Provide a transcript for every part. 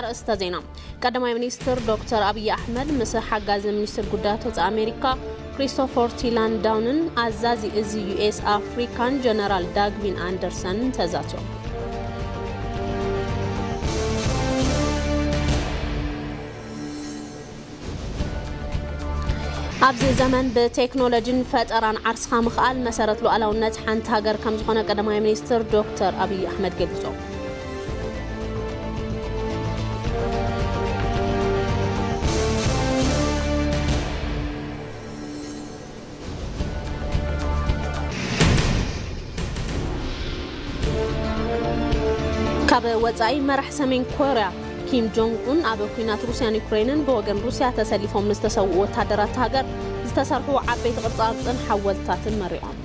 ኣርእስተ ዜና። ቀዳማይ ሚኒስትር ዶክተር ኣብይ ኣሕመድ ምስ ሓጋዚ ሚኒስትር ጉዳያት ወጻኢ ኣሜሪካ ክሪስቶፈር ቲ ላንዳውንን ኣዛዚ እዚ ዩ ኤስ ኣፍሪካን ጀነራል ዳግቪን ኣንደርሰንን ተዛትዮም። ኣብዚ ዘመን ብቴክኖሎጂን ፈጠራን ዓርስኻ ምኽኣል መሰረት ሉዓላውነት ሓንቲ ሃገር ከም ዝኾነ ቀዳማይ ሚኒስትር ዶክተር ኣብይ ኣሕመድ ገሊጾም። ካብ ወጻኢ መራሕ ሰሜን ኮርያ ኪም ጆንግ ኡን ኣብ ኲናት ሩስያን ዩክሬንን ብወገን ሩስያ ተሰሊፎም ንዝተሰውኡ ወታደራት ሃገር ዝተሰርሑ ዓበይቲ ቅርጻ ቅርጽን ሓወልትታትን መሪቖም።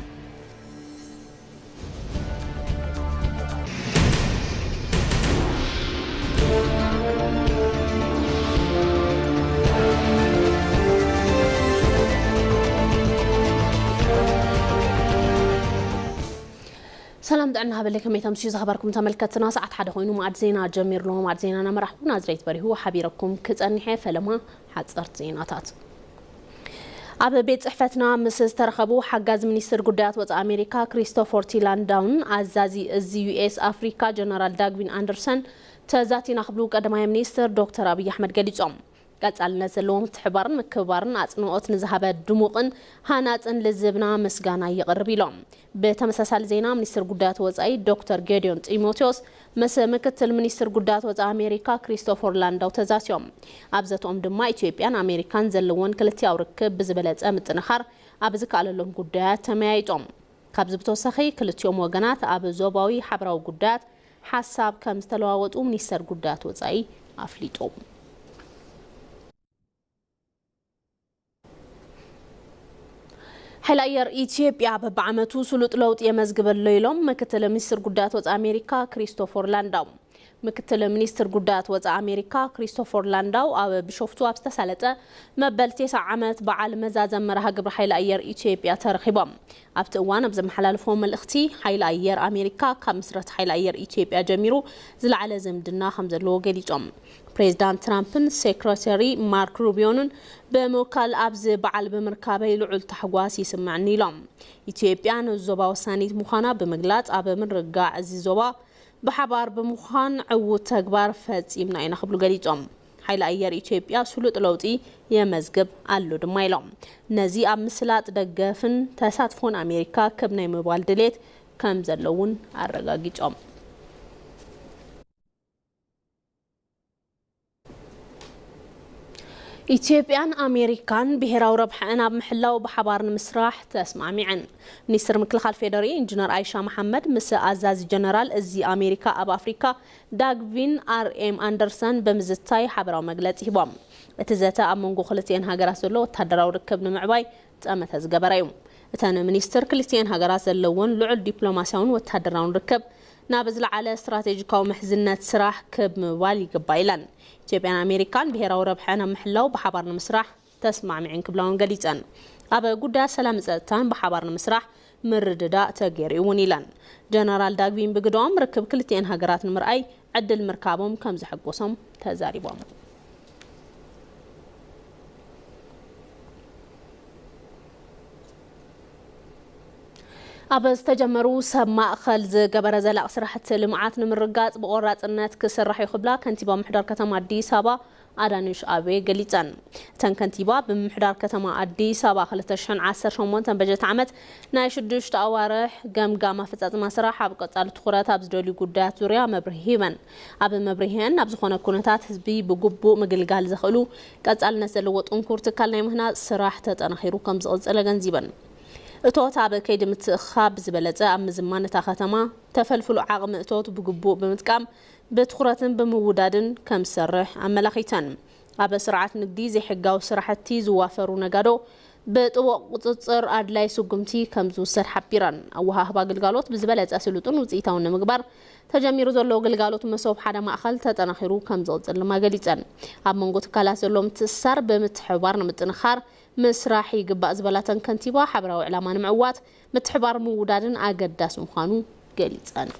ሰላም ጥዕና ሃበለይ፣ ከመይ ተምስዩ ዝኸበርኩም ተመልከትና? ሰዓት ሓደ ኮይኑ መኣዲ ዜና ጀሚሩ ኣሎ። መኣዲ ዜና እናመራሕኩ ናዝሬት በሪሁ ሓቢረኩም ክጸንሕ እየ። ፈለማ ሓጸርቲ ዜናታት። ኣብ ቤት ጽሕፈትና ምስ ዝተረኸቡ ሓጋዚ ሚኒስትር ጉዳያት ወጻኢ ኣሜሪካ ክሪስቶፈር ቲ ላንዳውን ኣዛዚ እዚ ዩ ኤስ ኣፍሪካ ጀነራል ዳግቪን ኣንደርሰን ተዛቲና ክብሉ ቀዳማይ ሚኒስትር ዶክተር ኣብይ ኣሕመድ ገሊጾም። ቀጻልነት ዘለዎ ምትሕባርን ምክብባርን ኣጽንኦት ንዝሃበ ድሙቕን ሃናጽን ልዝብና ምስጋና የቕርብ ኢሎም። ብተመሳሳሊ ዜና ሚኒስትር ጉዳያት ወጻኢ ዶክተር ጌዲዮን ጢሞቴዎስ ምስ ምክትል ሚኒስትር ጉዳያት ወጻኢ ኣሜሪካ ክሪስቶፈር ላንዳው ተዛትዮም። ኣብ ዘተኦም ድማ ኢትዮጵያን ኣሜሪካን ዘለወን ክልቲያዊ ርክብ ብዝበለጸ ምጥንኻር ኣብ ዝከኣለሎም ጉዳያት ተመያይጦም። ካብዚ ብተወሳኺ ክልቲኦም ወገናት ኣብ ዞባዊ ሓበራዊ ጉዳያት ሓሳብ ከም ዝተለዋወጡ ሚኒስተር ጉዳያት ወጻኢ ኣፍሊጡ። ሓይሊ ኣየር ኢትዮጵያ በብዓመቱ ስሉጥ ለውጢ የመዝግብ ኣሎ ኢሎም ምክትል ሚኒስትር ጉዳያት ወጻኢ ኣሜሪካ ክሪስቶፈር ላንዳው። ምክትል ሚኒስትር ጉዳያት ወጻኢ ኣሜሪካ ክሪስቶፈር ላንዳው ኣብ ቢሾፍቱ ኣብ ዝተሳለጠ መበል ተስዓ ዓመት በዓል መዛዘም መርሃ ግብሪ ሓይሊ ኣየር ኢትዮጵያ ተረኺቦም። ኣብቲ እዋን ኣብ ዘመሓላለፍዎ መልእኽቲ፣ ሓይሊ ኣየር ኣሜሪካ ካብ ምስረት ሓይሊ ኣየር ኢትዮጵያ ጀሚሩ ዝለዓለ ዝምድና ከም ዘለዎ ገሊጾም። ፕሬዚዳንት ትራምፕን ሴክረተሪ ማርክ ሩቢዮንን ብምውካል ኣብዚ በዓል ብምርካበይ ልዑል ታሕጓስ ይስምዕኒ ኢሎም። ኢትዮጵያ ንዞባ ወሳኒት ምዃና ብምግላጽ፣ ኣብ ምርግጋዕ እዚ ዞባ ብሓባር ብምዃን ዕዉት ተግባር ፈጺምና ኢና ክብሉ ገሊጾም። ሓይሊ ኣየር ኢትዮጵያ ስሉጥ ለውጢ የመዝግብ ኣሎ ድማ ኢሎም። ነዚ ኣብ ምስላጥ ደገፍን ተሳትፎን ኣሜሪካ ክብ ናይ ምባል ድሌት ከም ዘሎ እውን ኣረጋጊጾም። ኢትዮጵያን ኣሜሪካን ብሄራዊ ረብሓአን ኣብ ምሕላው ብሓባር ንምስራሕ ተስማዕሚዐን። ሚኒስትር ምክልኻል ፌዴሪ ኢንጂነር ኣይሻ መሓመድ ምስ ኣዛዚ ጀነራል እዚ ኣሜሪካ ኣብ ኣፍሪካ ዳግቪን ኣር ኤም ኣንደርሰን ብምዝታይ ሓበራዊ መግለፂ ሂቦም። እቲ ዘተ ኣብ መንጎ ክልቲኤን ሃገራት ዘሎ ወታደራዊ ርክብ ንምዕባይ ጠመተ ዝገበረ እዩ። እተን ሚኒስትር ክልቲኤን ሃገራት ዘለወን ልዑል ዲፕሎማሲያውን ወታደራውን ርክብ ናብ ዝለዓለ ስትራቴጂካዊ ምሕዝነት ስራሕ ክብ ምባል ይግባእ ኢለን። ኢትዮጵያን ኣሜሪካን ብሄራዊ ረብሐን ኣብ ምሕላው ብሓባር ንምስራሕ ተስማዕሚዐን ክብላ እውን ገሊጸን። ኣብ ጉዳያት ሰላምን ጸጥታን ብሓባር ንምስራሕ ምርድዳእ ተገይሩ እውን ኢለን። ጀነራል ዳግቪን ብግደኦም ርክብ ክልቲኤን ሃገራት ንምርኣይ ዕድል ምርካቦም ከም ዘሐጎሶም ተዛሪቦም። ኣብ ዝተጀመሩ ሰብ ማእኸል ዝገበረ ዘላቂ ስራሕቲ ልምዓት ንምርጋፅ ብቆራፅነት ክስራሕ እዩ ክብላ ከንቲባ ምምሕዳር ከተማ ኣዲስ ኣበባ ኣዳነሽ ኣቤቤ ገሊፀን። እተን ከንቲባ ብምምሕዳር ከተማ ኣዲስ ኣበባ ክልተ ሽሕን ዓሰርተ ሸሞንተን በጀት ዓመት ናይ ሽዱሽተ ኣዋርሕ ገምጋም ኣፈፃፅማ ስራሕ ኣብ ቀፃሊ ትኹረት ኣብ ዝደልዩ ጉዳያት ዙርያ መብርሂ ሂበን። ኣብ መብርሂአን ኣብ ዝኾነ ኩነታት ህዝቢ ብግቡእ ምግልጋል ዘኽእሉ ቀፃልነት ዘለዎ ጥንኩር ትካል ናይ ምህናፅ ስራሕ ተጠናኺሩ ከም ዝቕፅል ኣገንዚበን። እቶት ኣብ ከይዲ ምትእኽኻብ ብዝበለፀ ኣብ ምዝማን እታ ከተማ ተፈልፍሉ ዓቕሚ እቶት ብግቡእ ብምጥቃም ብትኹረትን ብምውዳድን ከም ዝሰርሕ ኣመላኺተን። ኣብ ስርዓት ንግዲ ዘይሕጋዊ ስራሕቲ ዝዋፈሩ ነጋዶ ብጥቡቕ ቁፅፅር ኣድላይ ስጉምቲ ከም ዝውሰድ ሓቢረን። ኣወሃህባ ግልጋሎት ብዝበለፀ ስሉጥን ውፅኢታውን ንምግባር ተጀሚሩ ዘሎ ግልጋሎት መሶብ ሓደ ማእኸል ተጠናኺሩ ከም ዝቕፅል ድማ ገሊፀን። ኣብ መንጎ ትካላት ዘሎ ምትእስሳር ብምትሕብባር ንምጥንኻር ምስራሕ ይግባእ ዝበላተን ከንቲባ፣ ሓበራዊ ዕላማ ንምዕዋት ምትሕብባር ምውዳድን ኣገዳሲ ምዃኑ ገሊፀን።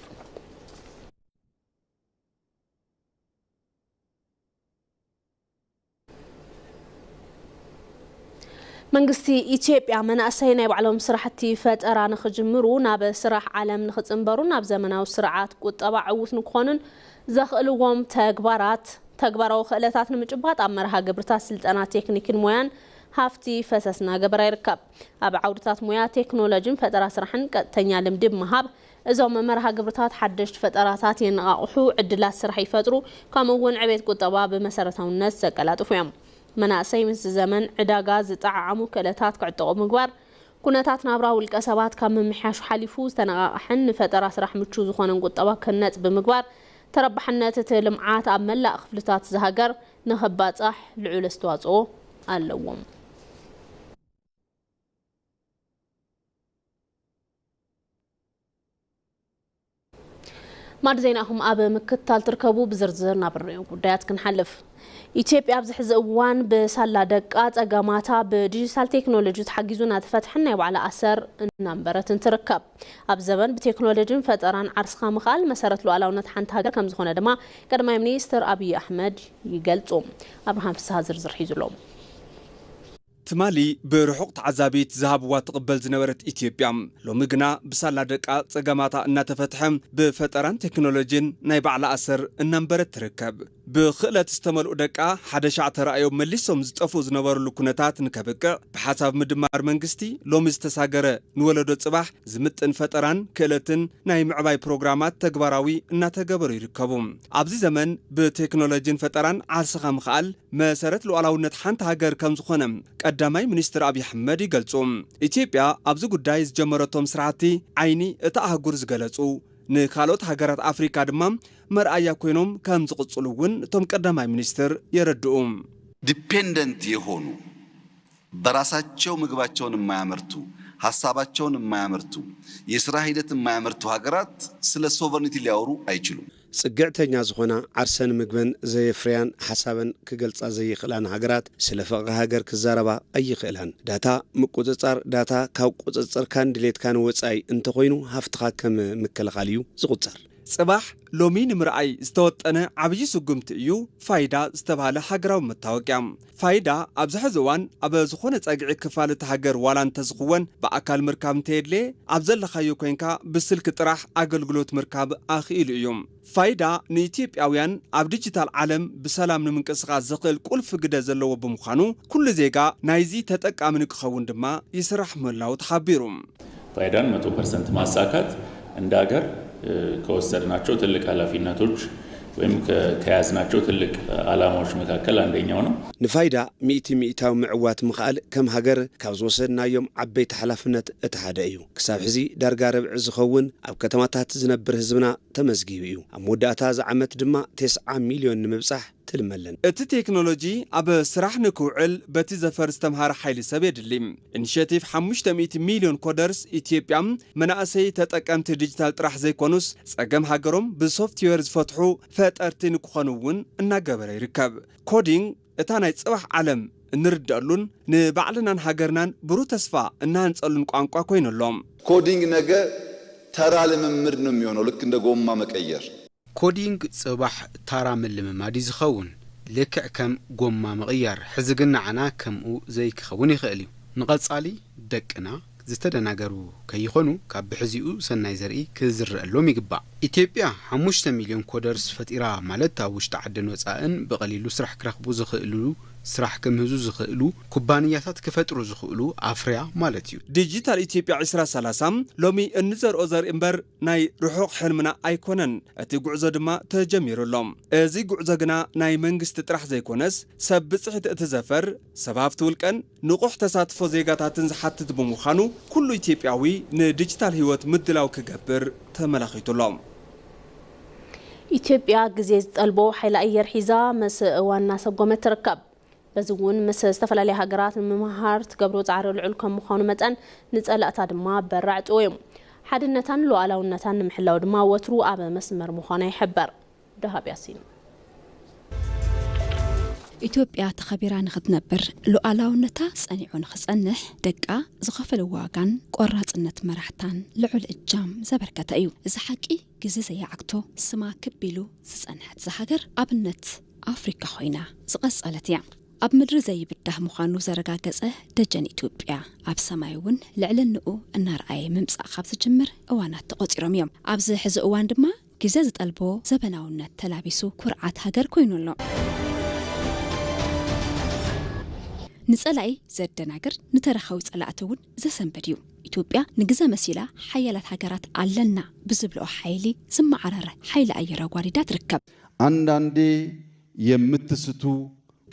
መንግስቲ ኢትዮጵያ መናእሰይ ናይ ባዕሎም ስራሕቲ ፈጠራ ንኽጅምሩ፣ ናብ ስራሕ ዓለም ንኽጽንበሩን ናብ ዘመናዊ ስርዓት ቁጠባ ዕዉት ንክኾኑን ዘኽእልዎም ተግባራት፣ ተግባራዊ ክእለታት ንምጭባጥ ኣብ መርሃ ግብርታት ስልጠና ቴክኒክን ሞያን ሃፍቲ ፈሰስ እናገበረ ይርከብ። ኣብ ዓውድታት ሞያ፣ ቴክኖሎጂን ፈጠራ ስራሕን ቀጥተኛ ልምዲ ብምሃብ፣ እዞም መርሃ ግብርታት ሓደሽቲ ፈጠራታት የነቓቕሑ፣ ዕድላት ስራሕ ይፈጥሩ፣ ከምኡ እውን ዕቤት ቁጠባ ብመሰረታውነት ዘቀላጥፉ እዮም። መናእሰይ ምስ ዘመን ዕዳጋ ዝጠዓዓሙ ክእለታት ክዕጠቑ ምግባር፣ ኩነታት ናብራ ውልቀ ሰባት ካብ ምምሕያሹ ሓሊፉ ዝተነቓቕሐን ንፈጠራ ስራሕ ምቹው ዝኾነን ቁጠባ ክህነጽ ብምግባር፣ ተረባሕነት እቲ ልምዓት ኣብ መላእ ክፍልታት እዛ ሃገር ንኽባጻሕ ልዑል ኣስተዋጽኦ ኣለዎም። ማዕድ ዜናኹም ኣብ ምክትታል ትርከቡ። ብዝርዝር ናብ እንሪኦ ጉዳያት ክንሓልፍ። ኢትዮጵያ ኣብዚ ሕዚ እዋን ብሳላ ደቃ ጸገማታ ብዲጂታል ቴክኖሎጂ ተሓጊዙ እናተፈትሐን ናይ ባዕላ ኣሰር እናንበረትን ትርከብ። ኣብ ዘመን ብቴክኖሎጂን ፈጠራን ዓርስኻ ምኽኣል መሰረት ሉዓላውነት ሓንቲ ሃገር ከም ዝኾነ ድማ ቀዳማይ ሚኒስትር ኣብይ ኣሕመድ ይገልጹ። ኣብርሃም ፍስሃ ዝርዝር ሒዙ ኣሎ። ትማሊ ብርሑቕ ተዓዛቢት ዝሃብዋ ትቕበል ዝነበረት ኢትዮጵያ፣ ሎሚ ግና ብሳላ ደቃ ጸገማታ እናተፈትሐ፣ ብፈጠራን ቴክኖሎጂን ናይ ባዕላ ኣሰር እናንበረት ትርከብ። ብኽእለት ዝተመልኡ ደቃ ሓደ ሻዕ ተራእዮም መሊሶም ዝጠፍኡ ዝነበሩሉ ኩነታት ንከብቅዕ ብሓሳብ ምድማር መንግስቲ ሎሚ ዝተሳገረ ንወለዶ ጽባሕ ዝምጥን ፈጠራን ክእለትን ናይ ምዕባይ ፕሮግራማት ተግባራዊ እናተገበሩ ይርከቡ። ኣብዚ ዘመን ብቴክኖሎጂን ፈጠራን ዓርስኻ ምኽኣል መሰረት ሉዓላውነት ሓንቲ ሃገር ከም ዝኾነ ቀዳማይ ሚኒስትር ኣብይ ኣሕመድ ይገልጹ። ኢትዮጵያ ኣብዚ ጉዳይ ዝጀመረቶም ስራሕቲ ዓይኒ እታ ኣህጉር ዝገለጹ፣ ንካልኦት ሃገራት ኣፍሪካ ድማ መርኣያ ኮይኖም ከም ዝቕጽሉ እውን እቶም ቀዳማይ ሚኒስትር የረድኡ። ዲፔንደንት የሆኑ፣ በራሳቸው ምግባቸውን የማያመርቱ፣ ሐሳባቸውን የማያመርቱ፣ የስራ ሂደት የማያመርቱ ሀገራት ስለ ሶቨርኒቲ ሊያወሩ አይችሉም። ጽግዕተኛ ዝኾና ዓርሰን ምግበን ዘየፍርያን ሓሳበን ክገልጻ ዘይኽእላን ሃገራት ስለ ፍቕሪ ሃገር ክዛረባ ኣይኽእላን። ዳታ ምቁጽጻር፣ ዳታ ካብ ቁጽጽርካን ድሌትካን ወጻኢ እንተኾይኑ ሃፍትኻ ከም ምክልኻል እዩ ዝቑጸር። ጽባሕ ሎሚ ንምርኣይ ዝተወጠነ ዓብዪ ስጉምቲ እዩ ፋይዳ ዝተባህለ ሃገራዊ መታወቅያ። ፋይዳ ኣብዚ ሕዚ እዋን ኣብ ዝኾነ ጸግዒ ክፋል እቲ ሃገር ዋላ እንተዝኽወን ብኣካል ምርካብ እንተየድልየ ኣብ ዘለኻዮ ኮይንካ ብስልኪ ጥራሕ ኣገልግሎት ምርካብ ኣኽኢሉ እዩ። ፋይዳ ንኢትዮጵያውያን ኣብ ዲጂታል ዓለም ብሰላም ንምንቅስቓስ ዘኽእል ቁልፊ ግደ ዘለዎ ብምዃኑ ኩሉ ዜጋ ናይዚ ተጠቃሚ ንክኸውን ድማ ይስራሕ ምህላዉ ተሓቢሩ። ፋይዳን መቶ ፐርሰንት ማሳካት እንደ ሀገር ከወሰድናቸው ትልቅ ኃላፊነቶች ወይም ከያዝናቸው ትልቅ ዓላማዎች መካከል አንደኛው ነው። ንፋይዳ ሚእቲ ሚእታዊ ምዕዋት ምኽኣል ከም ሃገር ካብ ዝወሰድናዮም ዓበይቲ ሓላፍነት እቲ ሓደ እዩ። ክሳብ ሕዚ ዳርጋ ርብዒ ዝኸውን ኣብ ከተማታት ዝነብር ህዝብና ተመዝጊቡ እዩ። ኣብ መወዳእታ እዚ ዓመት ድማ ተስዓ ሚልዮን ንምብጻሕ ትልመለን። እቲ ቴክኖሎጂ ኣብ ስራሕ ንክውዕል በቲ ዘፈር ዝተምሃረ ሓይሊ ሰብ የድሊ። ኢኒሼቲቭ ሓሙሽተ ሚእቲ ሚልዮን ኮደርስ ኢትዮጵያ መናእሰይ ተጠቀምቲ ዲጂታል ጥራሕ ዘይኮኑስ ጸገም ሃገሮም ብሶፍትዌር ዝፈትሑ ፈጠርቲ ንክኾኑ እውን እናገበረ ይርከብ። ኮዲንግ እታ ናይ ጽባሕ ዓለም እንርደኣሉን ንባዕልናን ሃገርናን ብሩህ ተስፋ እንሃንጸሉን ቋንቋ ኮይኑ ኣሎ። ኮዲንግ ነገ ተራ ልምምድ ነው የሚሆነው፣ ልክ እንደ ጎማ መቀየር። ኮዲንግ ጽባሕ ታራ ምልምማድ እዩ ዝኸውን፣ ልክዕ ከም ጎማ ምቕያር። ሕዚ ግን ንዓና ከምኡ ዘይክኸውን ይኽእል እዩ። ንቐጻሊ ደቅና ዝተደናገሩ ከይኾኑ ካብ ብሕዚኡ ሰናይ ዘርኢ ክዝረኣሎም ይግባእ። ኢትዮጵያ ሓሙሽተ ሚልዮን ኮደርስ ፈጢራ ማለት ኣብ ውሽጢ ዓድን ወጻእን ብቐሊሉ ስራሕ ክረኽቡ ዝኽእሉ፣ ስራሕ ክምህዙ ዝኽእሉ፣ ኩባንያታት ክፈጥሩ ዝኽእሉ ኣፍርያ ማለት እዩ። ዲጂታል ኢትዮጵያ ዕስራ ሰላሳ ሎሚ እንዘርኦ ዘርኢ እምበር ናይ ርሑቕ ሕልምና ኣይኮነን። እቲ ጉዕዞ ድማ ተጀሚሩ ኣሎ። እዚ ጉዕዞ ግና ናይ መንግስቲ ጥራሕ ዘይኮነስ ሰብ ብፅሒት እቲ ዘፈር፣ ሰብ ሃፍቲ ውልቀን ንቑሕ ተሳትፎ ዜጋታትን ዝሓትት ብምዃኑ ኩሉ ኢትዮጵያዊ ንዲጂታል ህይወት ምድላው ክገብር ተመላኺቱ ኣሎ። ኢትዮጵያ ግዜ ዝጠልቦ ሓይሊ ኣየር ሒዛ ምስ እዋን እናሰጎመት ትርከብ። በዚ እውን ምስ ዝተፈላለያ ሃገራት ንምምሃር ትገብሮ ፃዕሪ ልዑል ከም ምዃኑ መጠን ንፀላእታ ድማ በራዕ ጥዎ እዩ። ሓድነታን ሉዓላውነታን ንምሕላው ድማ ወትሩ ኣብ መስመር ምዃና ይሕበር። ደሃብ ያሲን። ኢትዮጵያ ተኸቢራ ንኽትነብር፣ ሉዓላውነታ ጸኒዑ ንኽጸንሕ ደቃ ዝኸፈለዎ ዋጋን ቆራጽነት መራሕታን ልዑል እጃም ዘበርከተ እዩ። እዚ ሓቂ ግዜ ዘይዓግቶ፣ ስማ ክብ ኢሉ ዝጸንሐት እዛ ሃገር ኣብነት ኣፍሪካ ኮይና ዝቐጸለት እያ። ኣብ ምድሪ ዘይብዳህ ምዃኑ ዘረጋገጸ ደጀን ኢትዮጵያ፣ ኣብ ሰማይ እውን ልዕልንኡ እናረኣየ ምምጻእ ካብ ዝጅምር እዋናት ተቖጺሮም እዮም። ኣብዚ ሕዚ እዋን ድማ ግዜ ዝጠልቦ ዘበናውነት ተላቢሱ ኩርዓት ሃገር ኮይኑ ኣሎ። ንጸላኢ ዘደናግር፣ ንተረኻዊ ጸላእቲ እውን ዘሰንብድ እዩ። ኢትዮጵያ ንግዘ መሲላ ሓያላት ሃገራት ኣለና ብዝብልኦ ሓይሊ ዝመዓረረ ሓይሊ ኣየር ኣጓዲዳ ትርከብ። አንዳንዴ የምትስቱ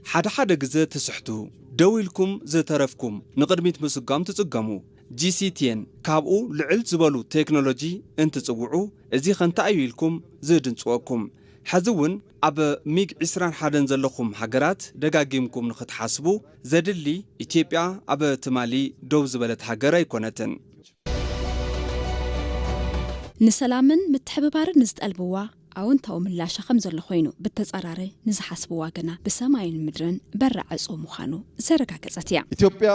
ሓደ ሓደ ግዘ ትስሕቱ፣ ደው ኢልኩም ዝተረፍኩም ንቕድሚት ምስጓም ትጽገሙ። ጂሲቲኤን ካብኡ ልዕል ዝበሉ ቴክኖሎጂ እንትጽውዑ፣ እዚ ከንታ እዩ ኢልኩም ዝድንጽወኩም። ሕዚ እውን ኣብ ሚግ ዕስራን ሓደን ዘለኹም ሃገራት ደጋጊምኩም ንኽትሓስቡ ዘድሊ፣ ኢትዮጵያ ኣብ ትማሊ ደው ዝበለት ሃገር ኣይኮነትን። ንሰላምን ምትሕብባርን ንዝጠልብዋ ኣወንታዊ ምላሻ ከም ዘሎ ኮይኑ፣ ብተጻራሪ ንዝሓስብዋ ግና ብሰማይን ምድርን በራ ዕጹው ምዃኑ ዘረጋገጸት እያ። ኢትዮጵያ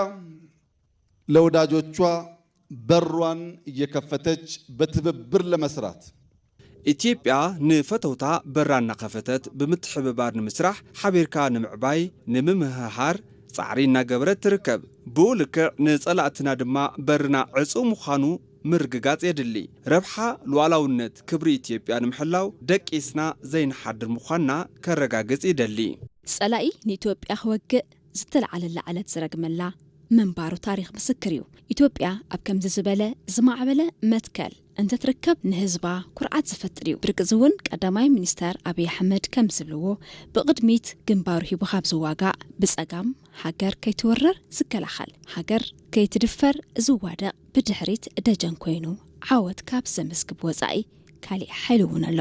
ለወዳጆቿ በሯን እየከፈተች በትብብር ለመስራት ኢትዮጵያ ንፈተውታ በራ እናኸፈተት ብምትሕብባር ንምስራሕ፣ ሓቢርካ ንምዕባይ፣ ንምምህሃር ጻዕሪ እናገበረት ትርከብ። ብኡ ልክዕ ንጸላእትና ድማ በርና ዕጹው ምዃኑ ምርግጋጽ የድሊ። ረብሓ ሉዓላውነት ክብሪ ኢትዮጵያ ንምሕላው ደቂስና ዘይንሓድር ምዃንና ከረጋግጽ ይደሊ። ጸላኢ ንኢትዮጵያ ክወግእ ዝተለዓለላ ዕለት ዝረግመላ ምንባሩ ታሪኽ ምስክር እዩ። ኢትዮጵያ ኣብ ከምዚ ዝበለ ዝማዕበለ መትከል እንተትርከብ ንህዝባ ኩርዓት ዝፈጥር እዩ። ብርቂ እዚ እውን ቀዳማይ ሚኒስተር ኣብይ ኣሕመድ ከም ዝብልዎ ብቕድሚት ግንባሩ ሂቡ ካብ ዝዋጋእ ብጸጋም ሃገር ከይትውረር ዝከላኸል፣ ሃገር ከይትድፈር ዝዋደቕ፣ ብድሕሪት ደጀን ኮይኑ ዓወት ካብ ዘመዝግብ ወጻኢ ካሊእ ሓይሊ እውን ኣሎ።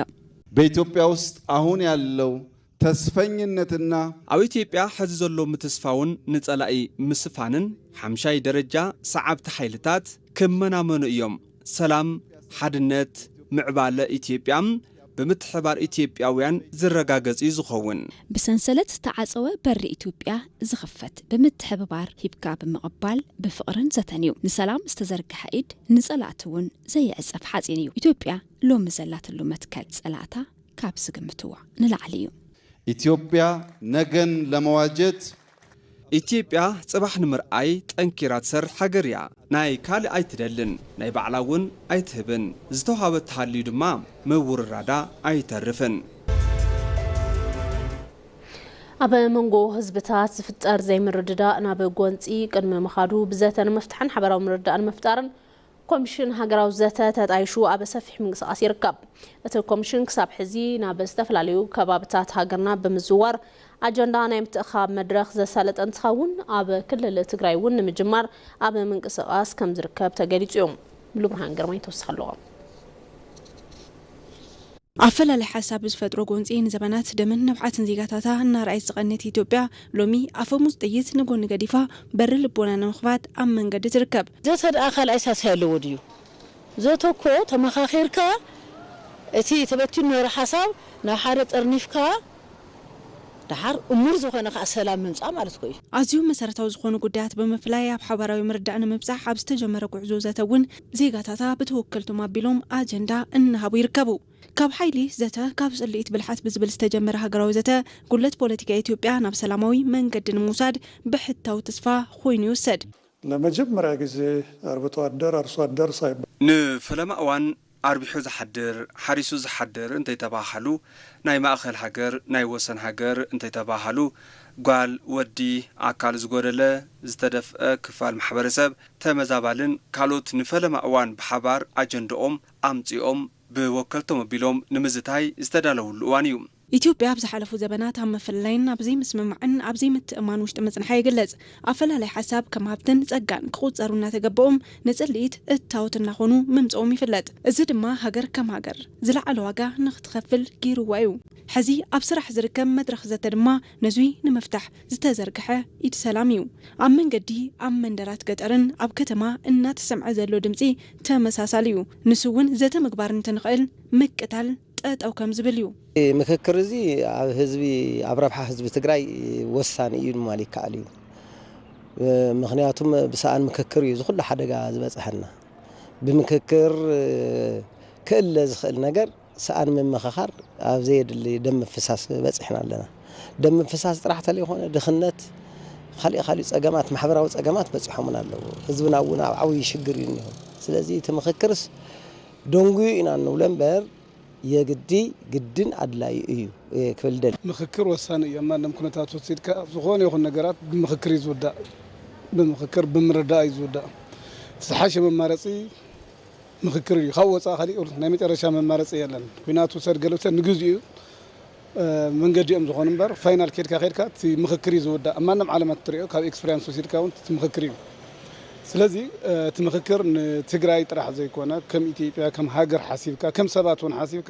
በኢትዮጵያ ውስጥ አሁን ያለው ተስፈኝነትና ኣብ ኢትዮጵያ ሕዚ ዘሎ ምትስፋውን ንጸላኢ ምስፋንን ሓምሻይ ደረጃ ሰዓብቲ ሓይልታት ክመናመኑ እዮም። ሰላም፣ ሓድነት፣ ምዕባለ ኢትዮጵያ ብምትሕባር ኢትዮጵያውያን ዝረጋገጽ እዩ ዝኸውን። ብሰንሰለት ዝተዓጸወ በሪ ኢትዮጵያ ዝኽፈት ብምትሕብባር ሂብካ ብምቕባል ብፍቕርን ዘተን እዩ። ንሰላም ዝተዘርግሐ ኢድ ንጸላእቲ እውን ዘይዕጸፍ ሓጺን እዩ። ኢትዮጵያ ሎሚ ዘላትሉ መትከል ጸላእታ ካብ ዝግምትዋ ንላዕሊ እዩ። ኢትዮጵያ ነገን ለመዋጀት ኢትዮጵያ ጽባሕ ንምርኣይ ጠንኪራ ትሰርሕ ሃገር እያ። ናይ ካልእ ኣይትደልን፣ ናይ ባዕላ እውን ኣይትህብን። ዝተውሃበት ተሃልዩ ድማ ምውርራዳ ኣይተርፍን። ኣብ መንጎ ህዝብታት ዝፍጠር ዘይምርድዳእ ናብ ጎንፂ ቅድሚ ምኻዱ ብዘተ ንምፍታሕን ሓበራዊ ምርድዳእ ንምፍጣርን ኮሚሽን ሃገራዊ ዘተ ተጣይሹ ኣብ ሰፊሕ ምንቅስቓስ ይርከብ። እቲ ኮሚሽን ክሳብ ሕዚ ናብ ዝተፈላለዩ ከባብታት ሃገርና ብምዝዋር ኣጀንዳ ናይ ምትእኻብ መድረኽ ዘሳለጠ እንትኸውን፣ ኣብ ክልል ትግራይ እውን ንምጅማር ኣብ ምንቅስቓስ ከም ዝርከብ ተገሊፁ እዩ። ሙሉብርሃን ግርማይ ተወሳኺ ኣለዎ። ኣፈላላይ ሓሳብ ብዝፈጥሮ ጎንፂ ንዘበናት ደምን ንብዓትን ዜጋታታ እናረኣየት ዝቐነት ኢትዮጵያ ሎሚ ኣፈሙዝ ጥይት ንጎኒ ገዲፋ በሪ ልቦና ንምኽፋት ኣብ መንገዲ ትርከብ። ዘተ ደኣ ካልኣይ ሳልሳይ ኣለዎ ድዩ? ዘተ እኮ ተመኻኺርካ እቲ ተበቲኑ ነይሩ ሓሳብ ናብ ሓደ ጠርኒፍካ ደሓር እሙር ዝኾነ ከዓ ሰላም ምምፃእ ማለት እኮ እዩ። ኣዝዩ መሰረታዊ ዝኾኑ ጉዳያት ብምፍላይ ኣብ ሓባራዊ ምርዳእ ንምብፃሕ ኣብ ዝተጀመረ ጉዕዞ ዘተ እውን ዜጋታታ ብተወከልቶም ኣቢሎም ኣጀንዳ እናሃቡ ይርከቡ። ካብ ሓይሊ ዘተ ካብ ጽልኢት ብልሓት ብዝብል ዝተጀመረ ሃገራዊ ዘተ ጉለት ፖለቲካ ኢትዮጵያ ናብ ሰላማዊ መንገዲ ንምውሳድ ብሕታዊ ተስፋ ኮይኑ ይውሰድ። ለመጀመሪያ ግዜ ኣርብቶ ኣደር ኣርሶ ኣደር ሳይባ ንፈለማ እዋን ኣርቢሑ ዝሓድር ሓሪሱ ዝሓድር እንተይተባሃሉ ናይ ማእኸል ሃገር ናይ ወሰን ሃገር እንተይተባሃሉ ጓል ወዲ ኣካል ዝጎደለ ዝተደፍአ ክፋል ማሕበረሰብ ተመዛባልን ካልኦት ንፈለማ እዋን ብሓባር ኣጀንድኦም ኣምፂኦም ብወከልቶም ኣቢሎም ንምዝታይ ዝተዳለውሉ እዋን እዩ። ኢትዮጵያ ኣብ ዝሓለፉ ዘበናት ኣብ ምፍልላይን ኣብ ዘይምስምማዕን ኣብ ዘይምትእማን ውሽጢ ምጽንሓ ይግለጽ። ኣፈላላይ ሓሳብ ከም ሃብትን ጸጋን ክቑጸሩ እናተገበኦም ንጽልኢት እታወት እናኾኑ ምምጽኦም ይፍለጥ። እዚ ድማ ሃገር ከም ሃገር ዝለዓለ ዋጋ ንኽትኸፍል ገይርዋ እዩ። ሕዚ ኣብ ስራሕ ዝርከብ መድረኽ ዘተ ድማ ነዙይ ንምፍታሕ ዝተዘርግሐ ኢድ ሰላም እዩ። ኣብ መንገዲ፣ ኣብ መንደራት ገጠርን ኣብ ከተማ እናተሰምዐ ዘሎ ድምጺ ተመሳሳሊ እዩ። ንሱ እውን ዘተ ምግባር እንትንኽእል ምቅታል ጠጠው ከም ዝብል እዩ። ምክክር እዚ ኣብ ህዝቢ ኣብ ረብሓ ህዝቢ ትግራይ ወሳኒ እዩ ንምባል ይከኣል እዩ። ምክንያቱም ብሰኣን ምክክር እዩ ዝኩሉ ሓደጋ ዝበፅሐና። ብምክክር ክእለ ዝኽእል ነገር ሰኣን ምምኽኻር ኣብ ዘየድሊ ደም ምፍሳስ በፂሕና ኣለና። ደም ምፍሳስ ጥራሕ ተለይኮነ ድኽነት ካሊእ ካሊእ ጸገማት፣ ማሕበራዊ ጸገማት በጺሖምና ኣለዉ። ህዝብና እውን ኣብ ዓብዪ ሽግር እዩ እኒሆ። ስለዚ እቲ ምኽክርስ ደንጉዩ ኢና እንብሎ እምበር የግዲ ግድን ኣድላዩ እዩ፣ እ፣ ክብል ደል። ምኽክር ወሳኒ እዩ። ኣብ ማንም ኩነታት ወሲድካ ዝኾነ ይኹን ነገራት ብምኽክር እዩ ዝውዳእ። ብምኽክር ብምርዳእ እዩ ዝውዳእ። እቲ ዝሓሸ መማረፂ ምኽክር እዩ። ካብ ወፃኢ ካሊእ ናይ መጨረሻ መማረፂ የለን። ኩናት ውሰድ ገለ ውሰድ ንግዚኡ፣ እ፣ መንገዲ እዮም ዝኾኑ እምበር ፋይናል ኬድካ ኬድካ እቲ ምኽክር እዩ ዝውዳእ። ኣብ ማንም ዓለማት ትሪኦ ካብ ኤክስፔሪንስ ወሲድካ እውን እቲ ምኽክር እዩ። ስለዚ፣ እ፣ እቲ ምኽክር ንትግራይ ጥራሕ ዘይኮነ ከም ኢትዮጵያ ከም ሃገር ሓሲብካ ከም ሰባት እውን ሓሲብካ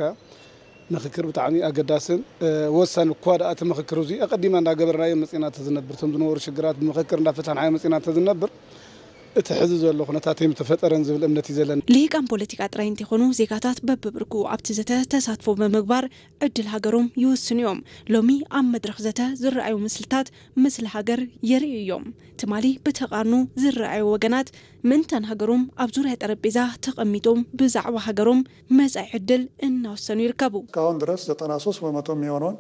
ምኽክር ብጣዕሚ ኣገዳስን፣ እ፣ ወሳኒ እኳ ደኣ እቲ ምኽክር እዚ ኣቐዲማ እንዳገበርናዮ መፂና ተዝነብር፣ እቶም ዝነበሩ ሽግራት ብምኽክር እንዳፈታሕናዮ መፂና ተዝነብር፣ እቲ ሕዚ ዘሎ ኩነታት ኣይምተፈጠረን ዝብል እምነት እዩ ዘለኒ። ልሂቃን ፖለቲካ ጥራይ እንተይኮኑ፣ ዜጋታት በብብርኩ ኣብቲ ዘተ ተሳትፎ ብምግባር ዕድል ሃገሮም ይውስኑ እዮም። ሎሚ ኣብ መድረኽ ዘተ ዝረኣዩ ምስልታት፣ ምስሊ ሃገር የርእዩ እዮም። ትማሊ ብተቓርኖ ዝረኣዩ ወገናት፣ ምእንታን ሃገሮም ኣብ ዙርያ ጠረጴዛ ተቐሚጦም ብዛዕባ ሃገሮም መጻኢ ዕድል እናወሰኑ ይርከቡ። እስካሁን ድረስ ዘጠና ሶስት በመቶ የሚሆነውን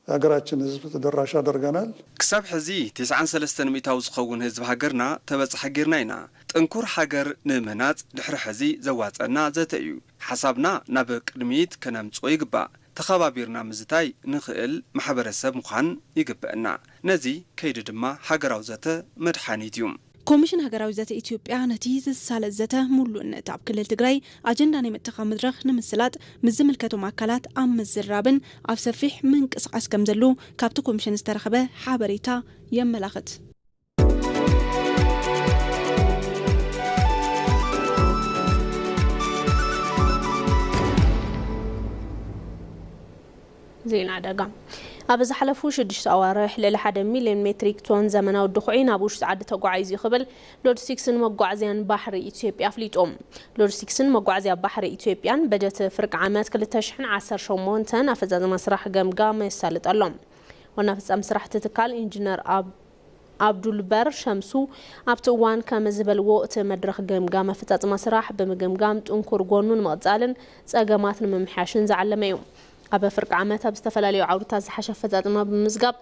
የሀገራችን ህዝብ ተደራሽ አድርገናል። ክሳብ ሕዚ፣ ተስዓን ሰለስተን ሚእታዊ ዝኸውን ህዝቢ ሃገርና ተበጻሒ ጌርና ኢና። ጥንኩር ሃገር ንምህናጽ፣ ድሕሪ ሕዚ ዘዋጸና ዘተ እዩ። ሓሳብና ናብ ቅድሚት ከነምጽኦ ይግባእ። ተኸባቢርና ምዝታይ ንኽእል ማሕበረሰብ ምዃን ይግበአና። ነዚ ከይዲ ድማ ሃገራዊ ዘተ መድሓኒት እዩ። ኮሚሽን ሃገራዊ ዘተ ኢትዮጵያ፣ ነቲ ዝሳለጥ ዘተ ምሉእነት ኣብ ክልል ትግራይ ኣጀንዳ ናይ ምጥቃም መድረኽ ንምስላጥ፣ ምስ ዝምልከቶም ኣካላት ኣብ ምዝራብን ኣብ ሰፊሕ ምንቅስቓስ ከም ዘሎ ካብቲ ኮሚሽን ዝተረኸበ ሓበሬታ የመላኽት። ዜና ዕዳጋ። ኣብ ዝሓለፉ ሽዱሽተ ኣዋርሕ፣ ልዕሊ ሓደ ሚልዮን ሜትሪክ ቶን ዘመናዊ ድኹዒ ናብ ውሽጢ ዓዲ ተጓዒዙ እዩ ክብል ሎጂስቲክስን መጓዓዝያን ባሕሪ ኢትዮጵያ ኣፍሊጡ። ሎጂስቲክስን መጓዓዝያ ባሕሪ ኢትዮጵያን በጀት ፍርቂ ዓመት ክልተ ሽሕን ዓሰርተ ሸሞንተን ኣፈጻጽማ ስራሕ ገምጋም የሳልጥ ኣሎ። ዋና ፈጻሚ ስራሕ እቲ ትካል ኢንጂነር ኣብ-፣ ኣብዱልበር ሸምሱ ኣብቲ እዋን ከም ዝበልዎ፣ እቲ መድረኽ ገምጋም ኣፈጻጽማ ስራሕ ብምግምጋም ጥንኩር ጎኑ ንምቕጻልን ጸገማት ንምምሕያሽን ዝዓለመ እዩ። ኣብ ፍርቂ ዓመት ኣብ ዝተፈላለዩ ዓውድታት ዝሓሸ ኣፈጻጽማ ብምምዝጋብ፣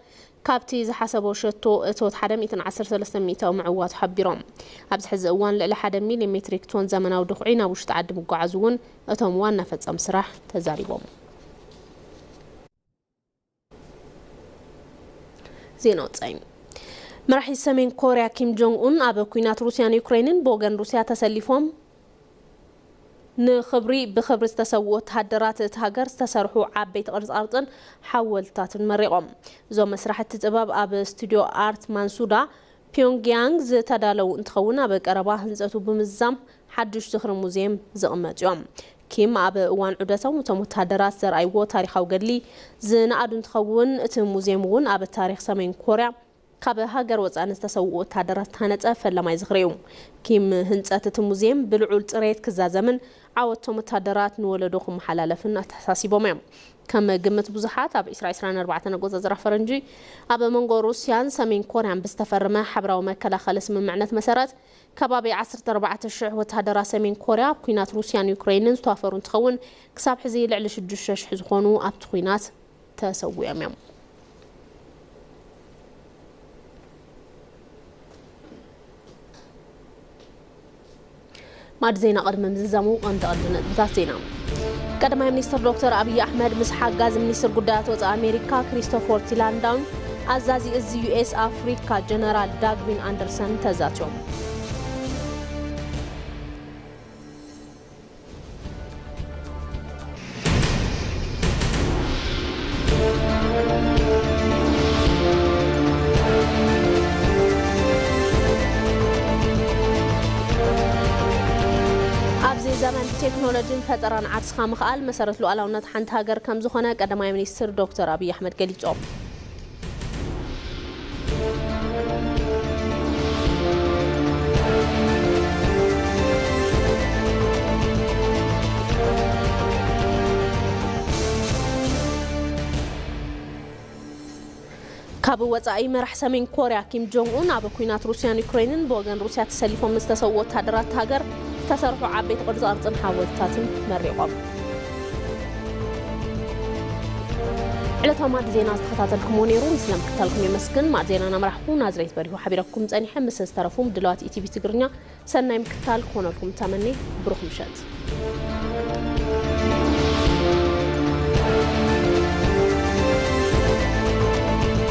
ካብቲ ዝሓሰቦ ሸቶ እቶት ሓደ ሚእትን ዓሰርተ ሰለስተ ሚእታዊ ምዕዋቱ ሓቢሮም። ኣብዚ ሕዚ እዋን ልዕሊ ሓደ ሚልዮን ሜትሪክ ቶን ዘመናዊ ድኹዒ ናብ ውሽጢ ዓዲ ምጓዓዙ እውን እቶም ዋና ፈጻሚ ስራሕ ተዛሪቦም። ዜና ወጻኢ። መራሒ ሰሜን ኮርያ ኪም ጆንግ ኡን ኣብ ኲናት ሩስያን ዩክሬንን ብወገን ሩስያ ተሰሊፎም ንኽብሪ፣ ብኽብሪ ዝተሰውኡ ወተሃደራት እታ ሃገር ዝተሰርሑ ዓበይቲ ቅርጻ ቅርጽን ሓወልትታትን መሪቖም። እዞም መስራሕቲ ጥበብ ኣብ ስቱድዮ ኣርት ማንሱዳ ፒዮንግያንግ ዝተዳለዉ እንትኸውን፣ ኣብ ቀረባ ህንጸቱ ብምዝዛም ሓድሽ ዝኽሪ ሙዚየም ዝቕመጡ እዮም። ኪም ኣብ እዋን ዑደቶም እቶም ወተሃደራት ዘርኣይዎ ታሪኻዊ ገድሊ ዝነኣዱ እንትኸውን፣ እቲ ሙዚየም እውን ኣብ ታሪኽ ሰሜን ኮርያ ካብ ሃገር ወጻኢ ንዝተሰውኡ ወተሃደራት ዝተሃነጸ ፈለማይ ዝኽሪ እዩ። ኪም ህንጸት እቲ ሙዚየም ብልዑል ጽሬት ክዛዘምን ዓወቶም ወተሃደራት ንወለዶ ክመሓላለፍን ኣተሓሳሲቦም እዮም። ከም ግምት ብዙሓት፣ ኣብ ዕስራ ዕስራን ኣርባዕተን ኣቆጻጽራ ፈረንጂ ኣብ መንጎ ሩስያን ሰሜን ኮርያን ብዝተፈረመ ሓበራዊ መከላኸሊ ስምምዕነት መሰረት፣ ከባቢ ዓሰርተ ኣርባዕተ ሽሕ ወተሃደራት ሰሜን ኮርያ ኣብ ኲናት ሩስያን ዩክሬንን ዝተዋፈሩ እንትኸውን፣ ክሳብ ሕዚ ልዕሊ ሽዱሽተ ሽሕ ዝኾኑ ኣብቲ ኲናት ተሰዊኦም እዮም። ማዕድ ዜና ቅድሚ ምዝዛሙ ቀንዲ ቀንዲ ነጥብታት ዜና። ቀዳማይ ሚኒስትር ዶክተር ኣብይ ኣሕመድ ምስ ሓጋዚ ሚኒስትር ጉዳያት ወጻኢ ኣሜሪካ ክሪስቶፈር ቲላንዳውን ኣዛዚ እዚ ዩ ኤስ ኣፍሪካ ጀነራል ዳግቪን ኣንደርሰን ተዛትዮም። ኣብዚ ዘመን ቴክኖሎጂን ፈጠራን ዓርስኻ ምኽኣል መሰረት ሉዓላውነት ሓንቲ ሃገር ከም ዝኾነ ቀዳማይ ሚኒስትር ዶክተር ኣብይ ኣሕመድ ገሊጾም። ካብ ወጻኢ፣ መራሕ ሰሜን ኮርያ ኪም ጆንግ ኡን ኣብ ኲናት ሩስያን ዩክሬንን ብወገን ሩስያ ተሰሊፎም ዝተሰውኡ ወተሃደራት ሃገር ዝተሰርሑ ዓበይቲ ቅርጻ ቅርጽን ሓወልትታትን መሪቖም። ዕለታዊ ማዕዲ ዜና ዝተኸታተልኩሞ ነይሩ። ንስለ ምክትታልኩም የመስግን። ማዕዲ ዜና እናመራሕኩ ናዝሬት በሪሁ ሓቢረኩም ጸኒሐ። ምስ ዝተረፉ ምድላዋት ኢቲቪ ትግርኛ ሰናይ ምክትታል ክኾነልኩም ተመኔ። ብሩኽ ምሸት።